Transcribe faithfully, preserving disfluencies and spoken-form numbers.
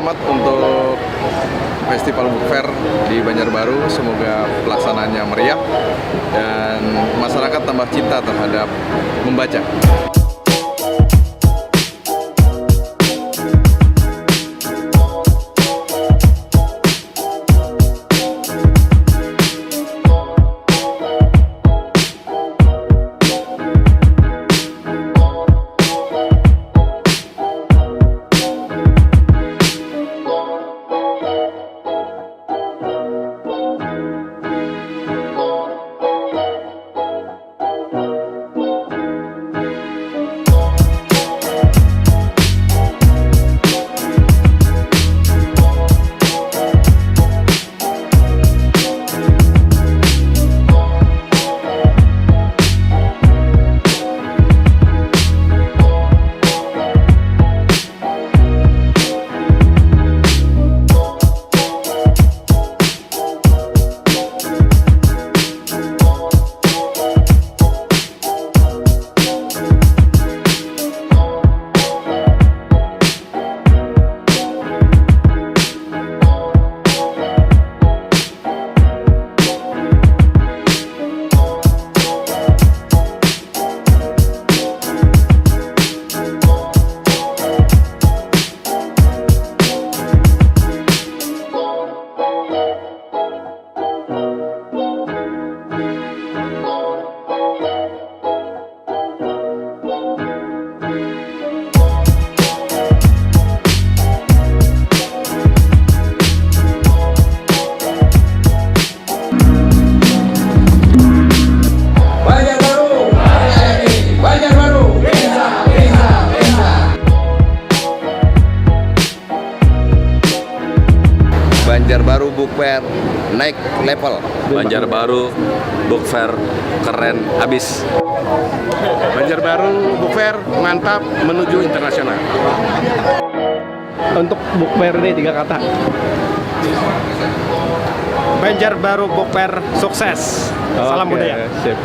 Selamat untuk Festival Book Fair di Banjarbaru. Semoga pelaksanaannya meriah dan masyarakat tambah cinta terhadap membaca. Banjarbaru, Banjarbaru, Banjarbaru, Insa, Insa, Insa. Banjarbaru Book Fair naik level. Banjarbaru Book Fair keren abis. Banjarbaru Book Fair mantap menuju internasional. Untuk Book Fair ini tiga kata. Banjarbaru Book Fair sukses. Salam budaya. Sip.